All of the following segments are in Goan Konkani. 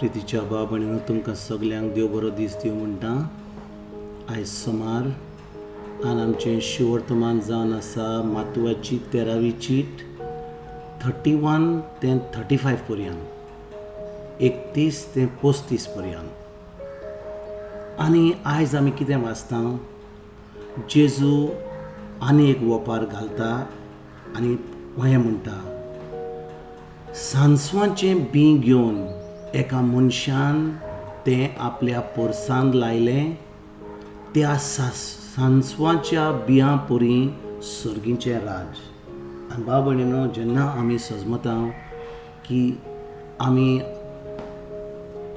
प्रितीच्या भाव भयणीनो, तुमकां सगल्यांक देव बरो दीस दिवं म्हणटा. आयज सोमार आनी आमचें शिवर्तमान जावन आसा मातुवाची 13वी चीट, 31 ते 35 पर्यंत, 31 ते 35 पर्यंत. आनी आयज आमी कितें वाचता? जेजू आनी एक वोपार घालता आनी हें म्हणटा, सांसवाचें बीं घेवन एका मनशान तें आपल्या पोरसांत लायलें. त्या सांसवाच्या बियां परी सर्गीचें राज. आनी भाव भयणीनो, जेन्ना आमी सजमता की आमी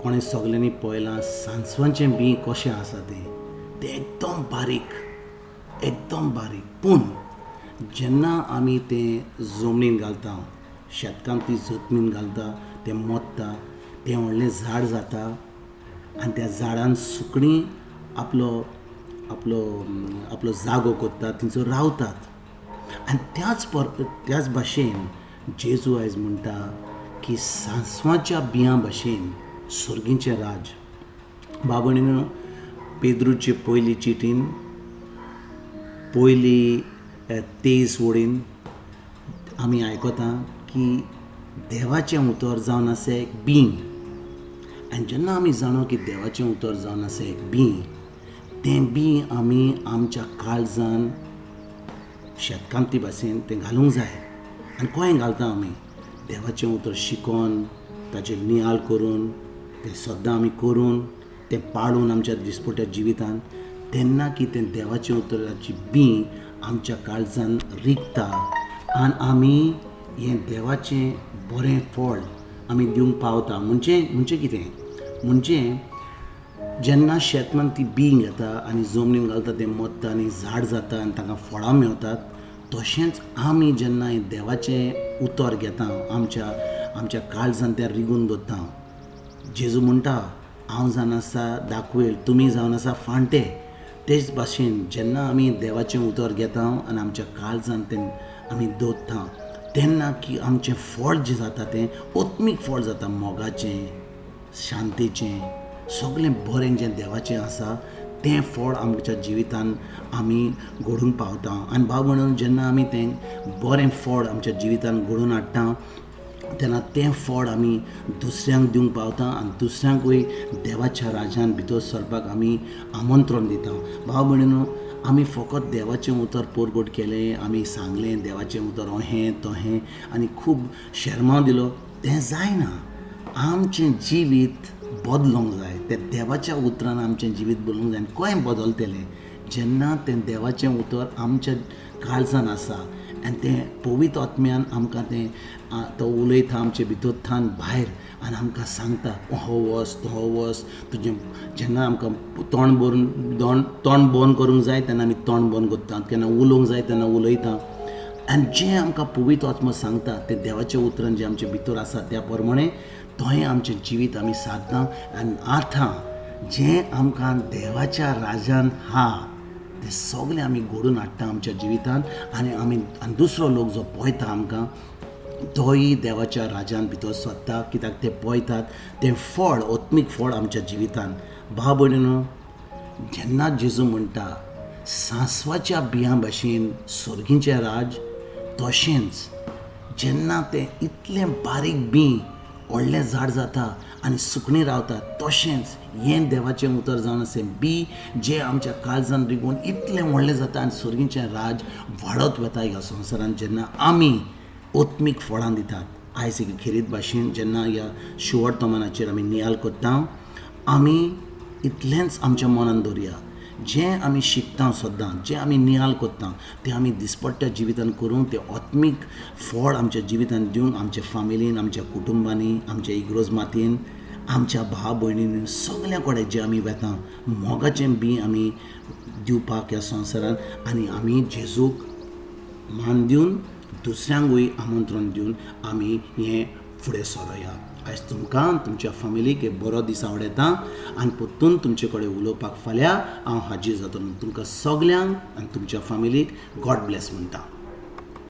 कोणें सगल्यांनी पळयलां सांसवाचें बीं कशें आसा तें, तें एकदम बारीक, एकदम बारीक. पूण जेन्ना आमी तें जमनीन घालता, शेतकाम ती जमनीन घालता, तें मोत्ता, तें व्हडलें झाड जाता आनी त्या झाडान सुकणीं आपलो आपलो आपलो जागो करतात, थंयसर रावतात. आनी त्याच भाशेन जेजू आयज म्हणटा की सांसवाच्या बियां भाशेन सर्गीचें राज. भाव भयणीनो, पेद्रूचे पयली चिटीन पयली 23 वडीन आमी आयकता की देवाचें उतर जावन आसा एक बीं. आनी जेन्ना आमी जाणो की देवाचें उतर जावन आसा एक बीं, तें बीं आमी आमच्या काळजान शेतकामती भाशेन तें घालूंक जाय. आनी कशें घालता आमी? देवाचें उतर शिकोन, ताचेर नियाळ करून, तें सद्दां आमी करून, तें पाळून आमच्या दिसपट्ट्या जिवितान, तेन्ना की तें देवाचें उतराची बीं आमच्या काळजान रिगता आनी आमी हें देवाचें बरें फळ आमी दिवंक पावता. म्हणजे कितें? म्हणजे जेन्ना शेतमान ती बीं घेता आनी जमनीन घालता, तें मोत्ता आनी झाड जाता आनी तांकां फळां मेवतात, तशेंच आमी जेन्ना हें देवाचें उतर घेता, आमच्या आमच्या काळजान तें रिगून दवरता. जेजू म्हणटा, हांव जावन आसा दाखवेल, तुमी जावन आसा फांटे. तेच भाशेन जेन्ना आमी देवाचें उतर घेता आनी आमच्या काळजान तें आमी दवरता, तेन्ना की आमचें फळ जें जाता तें आत्मीक फळ जाता, मोगाचें, शांतीचें, सगळें बरें जें देवाचें आसा तें फळ आमच्या जिवितान आमी घडूंक पावता. आनी भाव म्हणून जेन्ना आमी तें बरें फळ आमच्या जिवितान घडोवन हाडटा, तेन्ना तें फळ आमी दुसऱ्यांक दिवंक पावता आनी दुसऱ्यांकूय देवाच्या राजान भितर सरपाक आमी आमंत्रण दिता. भाव भयणीनो, आमी फकत देवाचें उतर परगट केलें, आमी सांगलें देवाचें उतर अहें तहें आनी खूब शेरमांव दिलो, तें जायना. आमचें जिवीत बदलूंक जाय. तें देवाच्या उतरान आमचें जिवीत बदलूंक जाय. आनी कशें बदलतलें? जेन्ना तें देवाचें उतर आमच्या काळजान आसा आनी तें पवित्र आत्म्यान आमकां तें तो उलयता आमचे भितर थान भायर आनी आमकां सांगता, हो वच, तो वच. तुजें जेन्ना आमकां तोंड भरून तोंड बंद करूंक जाय तेन्ना आमी तोंड बंद करता, केन्ना उलोवंक जाय तेन्ना उलयता. आनी जें आमकां पवित्र आत्मो सांगता तें देवाच्या उतरान जें आमचे भितर आसा त्या प्रमाणें तोहें आमचें जिवीत आमी सादता. आनी आतां जें आमकां देवाच्या राजान आहा तें सगळें आमी घडोवन हाडटा आमच्या जिवितान. आनी आमी आनी दुसरो लोक जो पळयता आमकां, तोय देवाच्या राजान भितर सरता, कित्याक ते पळयतात तें फळ, आत्मीक फळ आमच्या जिवितान. भाव भयणीनो, जेन्ना जेजू म्हणटा सांसवाच्या बियां भाशेन सर्गीचें राज, तशेंच जेन्ना तें इतलें बारीक बीं व्हडलें झाड जाता आनी सुकणीं रावतात, तशेंच हें देवाचें उतर जावन आसा बी जें आमच्या काळजान रिगून इतलें व्हडलें जाता आनी सर्गीचें राज वाडत वता ह्या संवसारान जेन्ना आमी आत्मीक फळां दितात. आयज एक खेरीत भाशेन जेन्ना ह्या शिवर्तमानाचेर आमी नियाळ करता, आमी इतलेंच आमच्या मनान दवरया, जें आमी शिकता सद्दां, जें आमी नियाळ करता तें आमी दिसपट्ट्या जिवितान करूंक, तें आत्मीक फळ आमच्या जिवितान दिवंक, आमच्या फामिलीन, आमच्या कुटुंबांनी, आमच्या इगरोज मातयेन, आमच्या भाव भयणींनी, सगल्या कडेन जें आमी वेता, मोगाचें बीं आमी दिवपाक ह्या संवसारान. आनी आमी जेजूक मान दिवन, दुसऱ्यांकूय आमंत्रण दिवन आमी हें फुडें सरोया. आयज तुमकां, तुमच्या फामिलीक एक बरो दीस आवडयता आनी परतून तुमचे कडेन उलोवपाक फाल्यां हांव हाजीर जातलो. तुमकां सगल्यांक आनी तुमच्या फामिलीक गॉड ब्लेस म्हणटा.